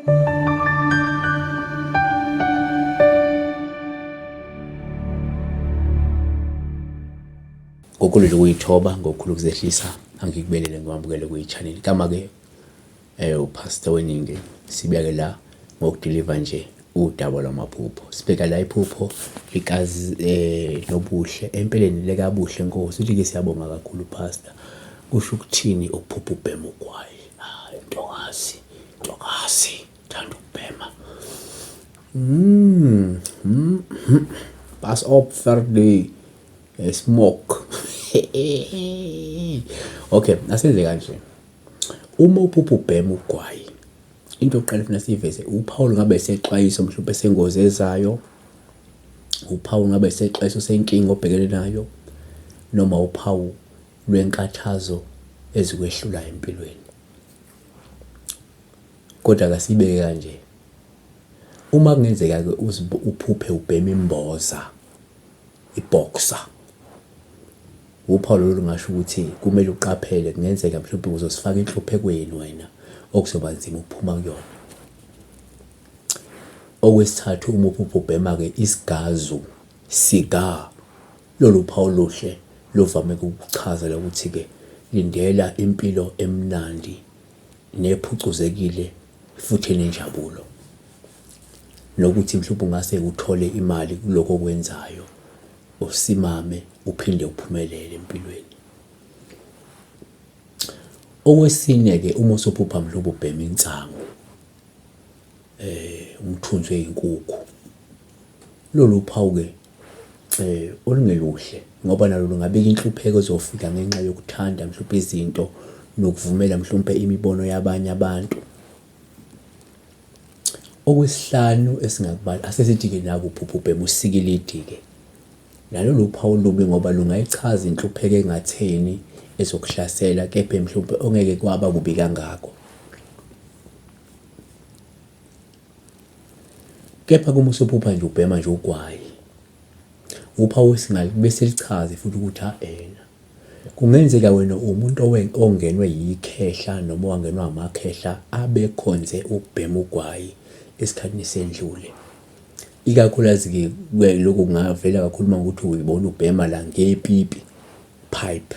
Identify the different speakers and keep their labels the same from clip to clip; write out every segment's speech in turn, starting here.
Speaker 1: Ngokhulu nje ukuyithoba, ngokukhulu ukuzehlisa, angikubelele ngiwamukele kwi-channel. Igama-ke uPastor Weningi, sibeke la ngokudiliva nje udaba lwamaphupho. Sibheka la iphupho likazi Nobuhle, empeleni likaBuhle Nkosi. Uthi-ke siyabonga kakhulu Pastor. Kusho ukuthini ukuphupha ubhema ugwayi? Hayi ntokazi, ntokazi, thanda ukubhema. Pass up Thursday. Smoke. Okay, asenze kanje. Uma uphupha ubhema ugwayi, into yokuqala efuna siyiveze uphawu ngabe sexwayiso mhlawumbe sengozi ezayo, uphawu ngabe sexwayiso senkinga obhekene nayo, noma uphawu lwenkathazo ezikwehlulayo empilweni. Kodwa kasibeke kanje, uma kungenzeka-ke uphuphe ubhema imboza, i-boxer, uphawu lolu lungasho ukuthi kumele uqaphele, kungenzeka mhlawumbe uzosifaka enhluphekweni wena okuzoba nzima ukuphuma kuyona. Okwesithathu, uma uphupha ubhema-ke isigazu, cigar, lolu phawu oluhle luvame ukukuchazela ukuthi-ke lindela impilo emnandi nephucuzekile futhi enenjabulo. Nokuthi mhlawumbe ungase uthole imali kulokho okwenzayo, usimame uphinde uphumelele empilweni. Okwesine-ke uma usuphupha mhlawumbe ubhema insangu, umthunzi weyinkukhu, lolu phawu-ke olungeluhle ngoba nalo lungabika inhlupheko ezofika ngenxa yokuthanda mhlawumbe izinto nokuvumela mhlawumbe imibono yabanye abantu. Okwesihlanu esingakubala, asesithi-ke naku uphupha ubhema usikilidi-ke. Nalo luphawu olubi ngoba lungayichaza inhlupheko engatheni ezokuhlasela kepha mhlawumbe ongeke kwaba kubi kangako. Kepha kuma usuphupha nje ubhema nje ugwayi, uphawu bese lichaze futhi ukuthi ha-ena. Kungenzeka wena uwumuntu ongenwe yikhehla noma owangenwa amakhehla abekhonze ukubhema ugwayi esikhathini esendlule. Ikakhulukazi-ke lokhu kungavela kakhulu uma kuwukuthi uyibona ubhema la ngepipi, pipe.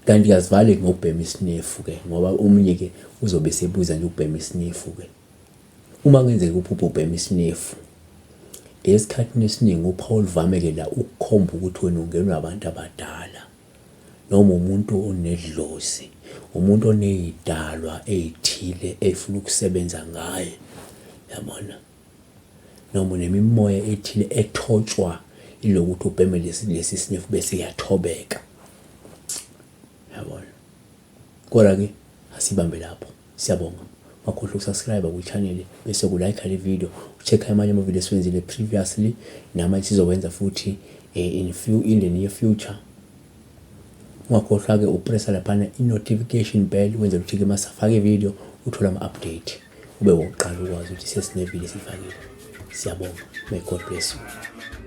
Speaker 1: Kanti kasivale ngokubhema isinefu-ke ngoba omunye-ke uzobe esebuza nje ukubhema isinefu-ke. Uma kungenzeka uphuphe ubhema isinefu, esikhathini esiningi uphawu oluvame-ke la ukukhomba ukuthi wena ungenwa abantu abadala noma umuntu onedlozi, umuntu oney'dalwa ey'thile ey'funa ukusebenza ngaye, yabona. Noma unemimoya ethile ethotshwa ilokuthi ubheme lesi lesi sinefu bese iyathobeka. Yabona. Kodwa-ke asibambe lapho. Siyabonga. Ungakhohlwa ukusubscribe kwi-channel bese ku-like le video, u-check amanye ama-video esiwenzile previously namanye sizowenza futhi in the near future. Ungakhohlwa-ke upressa laphana i-notification bell wenzela ukuthi-ke uma sifaka i-video uthole ama-update. Ube wokuqala ukwazi ukuthi sesine-video esiyifakile. Siyabonga. May God bless you.